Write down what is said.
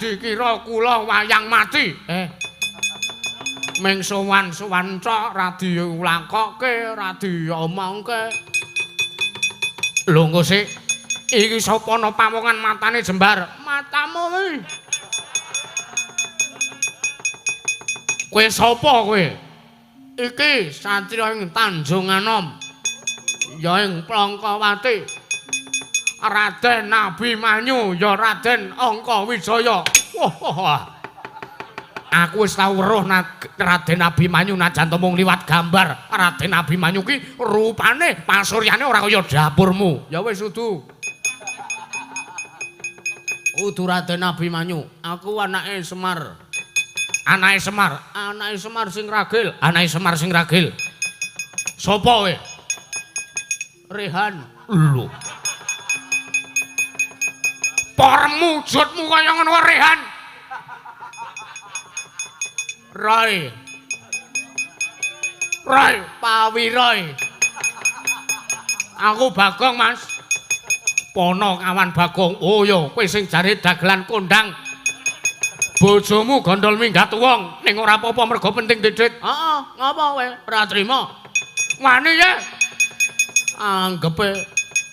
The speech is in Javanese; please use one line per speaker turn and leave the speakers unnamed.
Dikira kula wayang mati. Ming sowan-sowan cok ra dilakoke, ra diomongke. Lho engko sik. Iki sapa ana pawongan matane jembar? Matamu kuwi. Kowe sapa kowe? Iki satriya ing Tanjung Anom. Ya ing Plangkawati. Raden Abimanyu ya Raden Angkawijaya. Wah. Aku wis tau weruh Raden Abimanyu najan to mung liwat gambar. Raden Abimanyu ki rupane pasuryane ora kaya dapurmu. Ya wis udu. Udu Raden Abimanyu. Aku anake Semar. Anake Semar, anake Semar sing ragil, anake Semar sing ragil. Sopo kowe? Rehan. Lho. Pormu wujudmu kaya ngono Rehan. Roy. Roy, Pawiroy. Aku Bagong, Mas. Pono kawan Bagong. Oh ya, kowe sing jare dagelan kondang. Bojomu gondol minggat wong, ning ora apa-apa mergo penting didit. Heeh, ngapa kowe? Ora trima. Wani ye. Anggepe